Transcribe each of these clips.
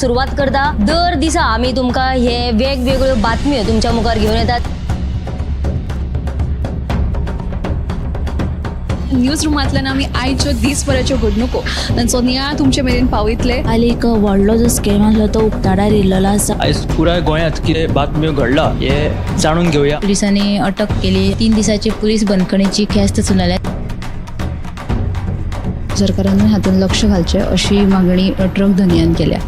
सुरवात करता. दर दिसा आमी तुमकां हे वेगवेगळ्यो बातम्यो तुमच्या मुखार घेवन येतात. न्यूज रुमांतल्यान आमी आयच्यो दीसभराच्यो घडणुको तांचो नियाळ तुमचे मेरेन पावयतले. काल एक व्हडलो जो स्कॅम आसलो तो उक्ताडार येयल्लो आसा. आयज पुराय गोंयांत कितें बातम्यो घडला हे जाणून घेवया. पोलिसांनी अटक केली. 3 दिसाची पोलीस बंदखणीची ख्यास्त सुनावल्या. सरकारान हातूंत लक्ष घालचें अशी मागणी ट्रक धनयान केल्या.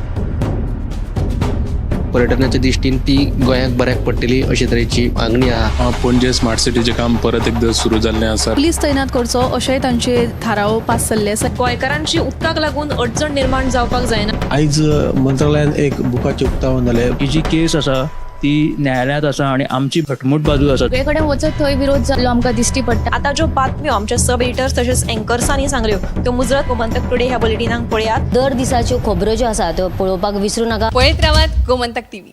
पर्यटनाच्या दृश्टीन ती गोंयाक बऱ्याक पडटली अशे तरेची मागणी आहा. पणजे स्मार्ट सिटीचें काम परत एकदां सुरू जाल्लें आसा. पुलीस तैनात करचो अशेंय तांचे थाराव पास जाल्ले आसा. गोंयकारांची उदकाक लागून अडचण निर्माण जावपाक जायना. आयज मंत्रालयान एक बुकाचें उक्तावण जालें. ही जी केस आसा ती न्यायालयांत आसा आनी आमची घटमूट बाजू आसा. सगळे कडेन वचत थंय विरोध जाल्लो आमकां दिश्टी पडटा. आतां ज्यो बातम्यो आमच्या सब एडिटर्स तशेंच एंकर्सांनी सांगल्यो त्यो मुजरत गोमंतक टुडे ह्या बुलेटिनाक पळयात. दर दिसाच्यो खबरो ज्यो आसा त्यो पळोवपाक विसरू नाका. पळयत रावात गोमंतक टीव्ही.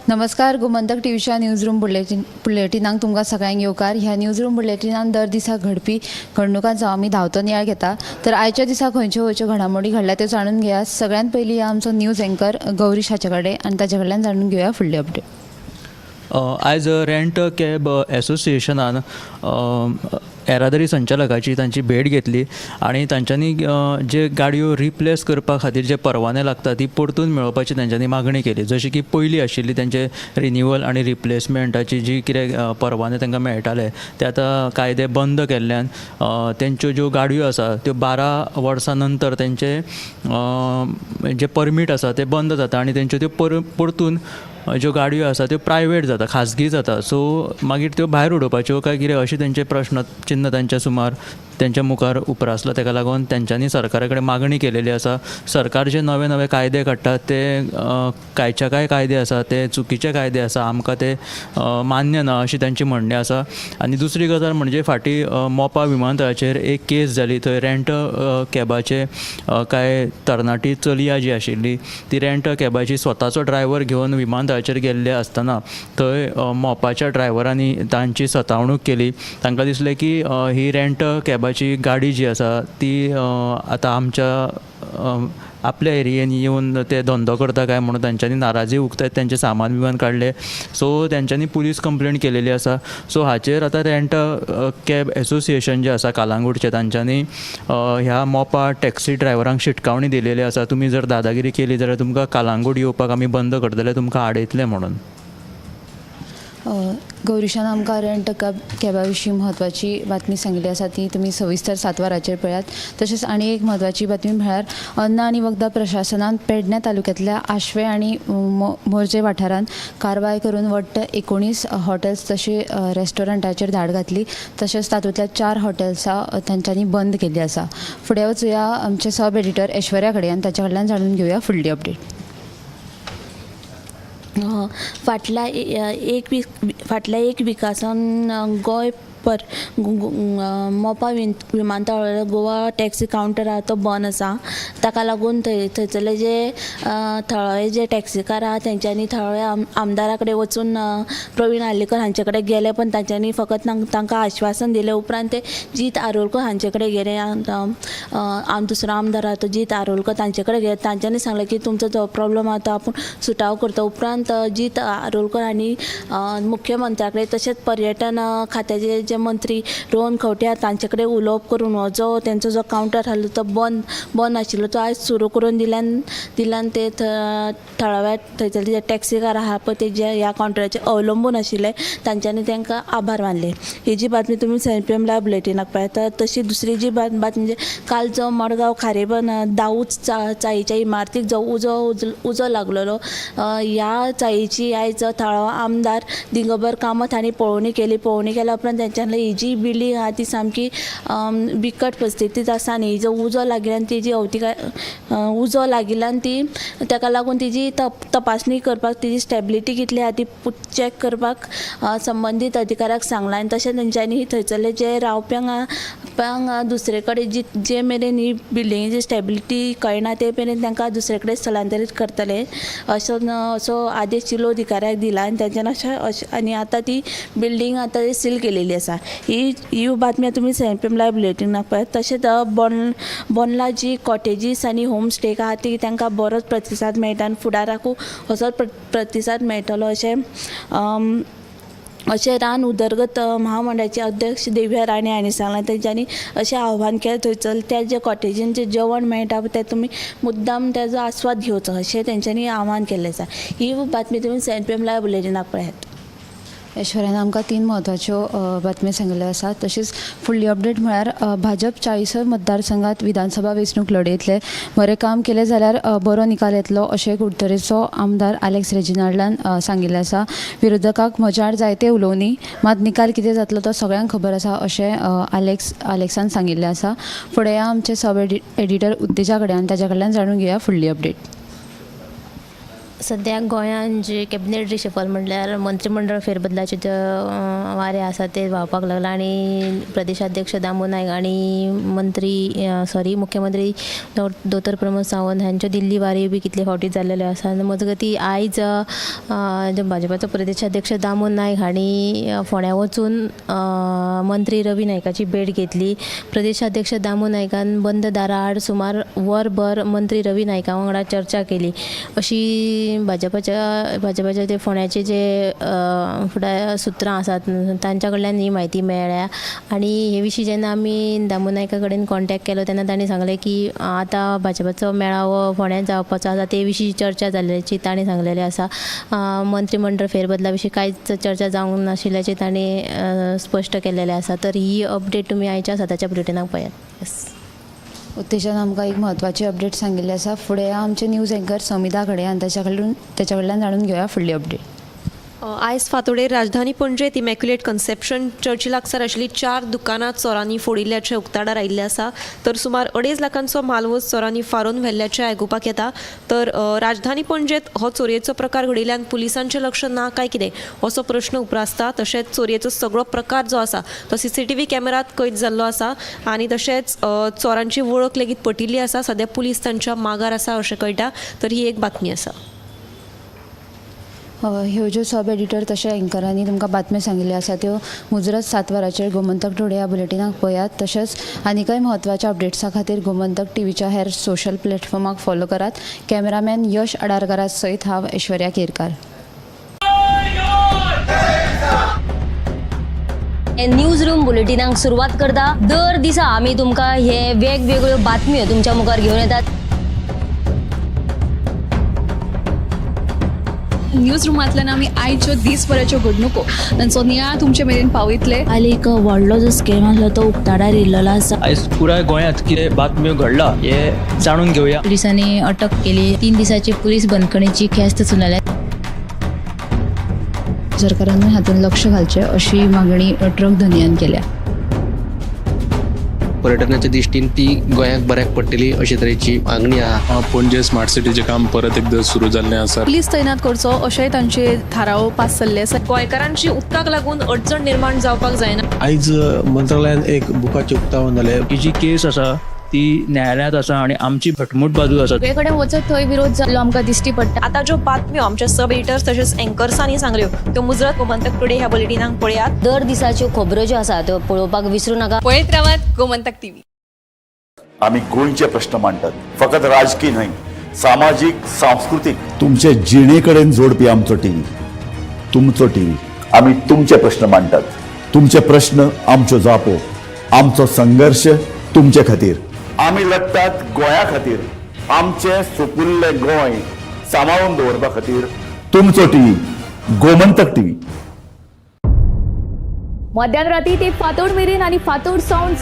नमस्कार, गोमंतक टीव्हीच्या न्यूज रूम बुलेटिनाक तुमकां सगळ्यांक येवकार. ह्या न्यूज रूम बुलेटिनान दर दिसा घडपी घडणुकांचो आमी धांवतो नियाळ घेता. तर आयच्या दिसा खंयच्यो खंयच्यो घडामोडी घडल्या त्यो जाणून घेया. सगळ्यांत पयलीं आमचो न्यूज एंकर गौरीश हाचे कडेन आनी ताचे कडल्यान जाणून घेवया फुडली अपडेट. आयज रेंट कॅब एसोसिएशनान येरादारी संचालकाची तांची भेट घेतली आनी तांच्यांनी जे गाडयो रिप्लेस करपा खातीर जे परवाने लागता ती परतून मेळोवपाची तांच्यांनी मागणी केली. जशी की पयलीं आशिल्ली तांचे रिन्युअल आनी रिप्लेसमेंटाची जी कितें परवाने तांकां मेळटाले ते आतां कायदे बंद केल्ल्यान तांच्यो ज्यो गाडयो आसा त्यो 12 वर्सां नंतर तांचे जे परमीट आसा ते बंद जाता आनी तांच्यो त्यो परतून ज्यो गाडयो आसा त्यो प्रायवेट जाता, खाजगी जाता. सो मागीर त्यो भायर उडोवपाच्यो काय कितें अशें तेंचे प्रश्न चिन्न तांच्या सुमार तेंच्या मुखार उप्रासला. तेका लागून तेंच्यांनी सरकारा कडेन मागणी केलेली आसा. सरकार जे नवे नवे कायदे काडटात ते कायच्या काय कायदे आसा ते चुकीचे कायदे आसा, आमकां ते मान्य ना अशी तांची म्हणणें आसा. आनी दुसरी गजाल म्हणजे फाटीं मोपा विमानतळाचेर एक केस जाली. थंय रेंट कॅबाचे कांय तरणाटी चलया जी आशिल्ली ती रेंट कॅबाची स्वताचो ड्रायव्हर घेवन विमानतळाचेर गेल्ले आसतना थंय मोपाच्या ड्रायव्हरांनी तांची सतावणूक केली. तांकां दिसलें की ही रेंट कॅबाची गाडी जी आसा ती आतां आमच्या आपल्या एरियेन येवन ते धंदो करता काय म्हणून तांच्यांनी नाराजी उक्तायत तांचें सामान बिमान काडलें. सो तांच्यांनी पुलीस कंप्लेन केलेली आसा. सो हाचेर आतां रेंट कॅब एसोसिएशन जें आसा कालांगूटचें तांच्यांनी ह्या मोपा टॅक्सी ड्रायव्हरांक शिटकावणी दिलेली आसा, तुमी जर दादागिरी केली जाल्यार तुमकां कालांगूट येवपाक आमी बंद करतले, तुमकां आडयतले म्हणून. गौरीशान आमकां रेंट कॅबा विशीं म्हत्वाची बातमी सांगिल्ली आसा ती तुमी सविस्तर 7 वरांचेर पळयात. तशेंच आनी एक म्हत्वाची बातमी म्हळ्यार अन्न आनी वखदां प्रशासनान पेडण्या तालुक्यांतल्या आश्वे आनी मोरजे वाठारांत कारवाय करून वट्ट 19 हॉटेल्स तशें रेस्टॉरंटाचेर धाड घातली. तशेंच तातूंतल्या 4 हॉटेल्सां तांच्यांनी बंद केल्ली आसा. फुडें वचुया आमचे सब एडिटर ऐश्वर्या कडेन आनी ताच्या कडल्यान जाणून घेवया फुडली अपडेट. फाटल्या एक विकासान गोंय पर मोपा विमानतळ गोवा टॅक्सी कावंटर आहा तो बंद आसा. ताका लागून थंयसरले जे थळावे जे टॅक्सीकार आहा तेंच्यांनी थळावे आमदारा कडेन वचून प्रवीण आर्लेकर हांचे कडेन गेले, पण तांच्यांनी फकत तांकां आश्वासन दिलें. उपरांत ते जीत आरोलकर हांचे कडेन गेले, दुसरो आमदार आहा तो जीत आरोलकर तांचे कडेन गेले. तांच्यांनी सांगलें की तुमचो जो प्रॉब्लम आहा तो आपूण सुटावो करता. उपरांत जीत आरोलकर हांणी मुख्यमंत्र्या कडेन तशेंच पर्यटन खात्याचे जे मंत्री रोहन खंवटे आहा तांचे कडेन उलोवप करून हो जो तेंचो जो कावंटर आसलो तो बंद आशिल्लो तो आयज सुरू करून दिल्यान ते थळाव्या थंयसरले जे टॅक्सीकार आहा पळय ते जे ह्या कावंटराचेर अवलंबून आशिल्ले तांच्यांनी तांकां आभार मानले. ही जी बातमी तुमी 7 PM live बुलेटिनाक पळयता. तशी दुसरी जी बातमी म्हणजे काल जो मडगांव खारेबन दाऊद चाईच्या इमारतीक जो उजो लागलेलो ह्या चाईची आयज थळावो आमदार दिगंबर कामत हांणी पळोवणी केली. पळोवणी केल्या उपरांत तेंच्यांनी ही जी बिल्डींग आहा ती सामकी बिकट परिस्थितींत आसा आनी ही जो उजो लागिल्ल्यान ती जी अवतिकाय उजो लागिल्ल्यान ती ताका लागून तिजी तपासणी करपाक तिजी स्टेबिलिटी कितली आहा ती चॅक करपाक संबंदीत अधिकाऱ्याक सांगलां. आनी तशें तेंच्यांनी थंयसरले जे रावप्यांक पण हांगा दुसरे कडेन जी जे मेरेन ही बिल्डिंगेची स्टेबिलिटी कळना ते मेरेन तांकां दुसरे कडेन स्थलांतरीत करतले असो असो आदेश जिल्लोधिकाऱ्याक दिला आनी तेंच्यान अशें अशें आनी आतां ती बिल्डींग आतां सील केलेली आसा. ही ही बातमी तुमी 7 PM live बुलेटिनाक पळयात. तशेंच बोंडला जी कॉटेजीस आनी होम स्टे आहा ती तांकां बरोच प्रतिसाद मेळटा आनी फुडाराकूय असोच प्रतिसाद मेळटलो अशें अशें रान उदरगत महामंडळाचे अध्यक्ष देविया राणे हांणी सांगलां. तेंच्यांनी अशें आव्हान केलें थंयसर त्या जे कॉटेजीन जें जेवण मेळटा तें तुमी मुद्दाम तेजो आस्वाद घेवचो अशें तेंच्यांनी आव्हान केल्लें आसा. ही बातमी तुमी 7 PM live बुलेटिनाक पळयात. ऐश्वर्यान आमकां 3 म्हत्वाच्यो बातम्यो सांगिल्ल्यो आसात. तशीच फुडली अपडेट म्हळ्यार भाजप 40 मतदारसंघात विधानसभा वेंचणूक लडयतले. बरें काम केलें जाल्यार बरो निकाल येतलो अशें कुडतरेचो आमदार आलेक्स रेजिनाल्डान सांगिल्लें आसा. विरोधकाक म्हज्या आड जायते उलोवणी, मात निकाल कितें जातलो तो सगळ्यांक खबर आसा अशें आलेक्सान सांगिल्लें आसा. फुडें आमचे सब एडिटर उत्तेजा कडेन आनी ताच्या कडल्यान जाणून घेवया फुडली अपडेट. सद्याक गोंयांत जे कॅबिनेट रिशफल म्हणल्यार मंत्रीमंडळ फेरबदलाचे जे वारें आसा ते व्हांवपाक लागला आनी प्रदेशाध्यक्ष दामू नायक आनी मुख्यमंत्री दोतोर प्रमोद सावंत हांच्यो दिल्ली वारी बी कितले फावटी जाल्लेल्यो आसा. आनी मजगती आयज भाजपाचो प्रदेशाध्यक्ष दामू नायक हांणी फोंड्या वचून मंत्री रवी नायकाची भेट घेतली. प्रदेशाध्यक्ष दामू नायकान बंद दारा आड सुमार वरभर मंत्री रवी नायका वांगडा चर्चा केली अशी भाजपाच्या ते फोंड्याचे जे फुडें सुत्रां आसात तांच्या कडल्यान ही म्हायती मेळ्ळ्या. आनी हे विशीं जेन्ना आमी दामू नायका कडेन कॉन्टेक्ट केलो तेन्ना तांणी सांगलें की आतां भाजपाचो मेळावो फोंड्यांत जावपाचो आसा ते विशीं चर्चा जाल्ल्याची तांणी सांगलेलें आसा. मंत्रीमंडळ फेरबदला विशीं कांयच चर्चा जावंक नाशिल्ल्याचें तांणी स्पश्ट केल्लेलें आसा. तर ही अपडेट तुमी आयच्या सदाच्या बुलेटिनाक पळयात. येस, उत्तेजन आमकां एक म्हत्वाची अपडेट सांगिल्ली आसा. फुडें आमचे न्यूज एंकर समिता कडेन आनी ताच्या कडल्यान जाणून घेवया फुडली अपडेट. आयज फांतोडेर राजधानी पणजेत इमॅक्युलेट कन्सेप्शन चर्ची लागसार आशिल्ली 4 दुकानां चोरांनी फोडिल्ल्याचें उक्ताडार आयिल्लें आसा. तर सुमार 2.5 लाखांचो म्हालवज चोरांनी फारोवन व्हेल्ल्याचें आयकुपाक येता. तर राजधानी पणजेत हो चोरयेचो प्रकार घडिल्ल्यान पुलिसांचें लक्ष ना काय कितें असो प्रश्न उप्रासता. तशेंच चोरयेचो सगळो प्रकार जो आसा तो CCTV कॅमेरात कैद जाल्लो आसा आनी तशेंच चोरांची वळख लेगीत पटिल्ली आसा. सद्या पुलीस तांच्या मागार आसा अशें कळटा. तर ही एक बातमी आसा. ह्यो ज्यो सब एडिटर तशें एंकरांनी तुमकां बातम्यो सांगिल्ल्यो आसा त्यो मुजरत 7 वरांचेर गोमंतक टुडे ह्या बुलेटिनाक पळयात. तशेंच आनीकय म्हत्वाच्या अपडेट्सा खातीर गोमंतक टीव्हीच्या हेर सोशल प्लॅटफॉर्माक फॉलो करात. कॅमेरामॅन यश आडारकारा सयत हांव ऐश्वर्या केरकार. न्यूज रूम बुलेटिनाक सुरवात करता. दर दिसा आमी तुमकां हे वेगवेगळ्यो बातम्यो तुमच्या मुखार घेवन येतात. न्यूज रुमांतल्यान आमी आयच्यो दीसभराच्यो घडणुको तांचो नियाळ तुमचे मेरेन पावयतले. काल एक व्हडलो जो स्कॅम आसलो तो उक्ताडार येयल्लो आसा. आयज पुराय गोंयांत कितें बातम्यो घडला हे जाणून घेवया. पोलिसांनी अटक केली. 3 दिसाची पोलीस बंदखणीची ख्यास्त सुनावल्या. सरकारानूय हातूंत लक्ष घालचें अशी मागणी ट्रक धनयान केल्या. पर्यटनाच्या दृश्टीन ती गोंयाक बऱ्याक पडटली अशे तरेची मागणी आहा. पणजे स्मार्ट सिटीचें काम परत एकदां सुरू जाल्लें आसा. पुलीस तैनात करचो अशेंय तांचे थाराव पास जाल्ले आसा. गोंयकारांची उदकाक लागून अडचण निर्माण जावपाक जायना. आयज मंत्रालयान एक बुकाचें उक्तावण जालें. ही जी केस आसा ती न्यायालयांत आसा आनी आमची घटमूट बाजू आसा. सगळे कडेन वचत थंय विरोध जाल्लो आमकां दिश्टी पडटा. आतां ज्यो बातम्यो आमच्या सब एडिटर्स तशेंच एंकर्सांनी सांगल्यो त्यो मुजरत गोमंतक टुडे ह्या बुलेटिनाक पळयात. दर दिसाच्यो खबरो ज्यो आसा त्यो पळोवपाक विसरू नाका. पळयत रावात गोमंतक टीव्ही. आमी गोंयचे प्रश्न मांडटात, फकत राजकी न्हय, सामाजीक, सांस्कृतीक, तुमचे जिणे कडेन जोडपी आमचो टीव्ही, तुमचो टीव्ही. आमी तुमचे प्रश्न मांडटात, तुमचे प्रश्न आमच्यो जापो, आमचो संघर्श तुमचे खातीर. आमी लढटात गोंया खातीर, आमचें सुपुल्लें गोंय सांबाळून दवरपा खातीर. तुमचो टीव्ही, गोमंतक टीव्ही. मध्यान राती ते फांतोड मेरेन आनी फांतोड सावन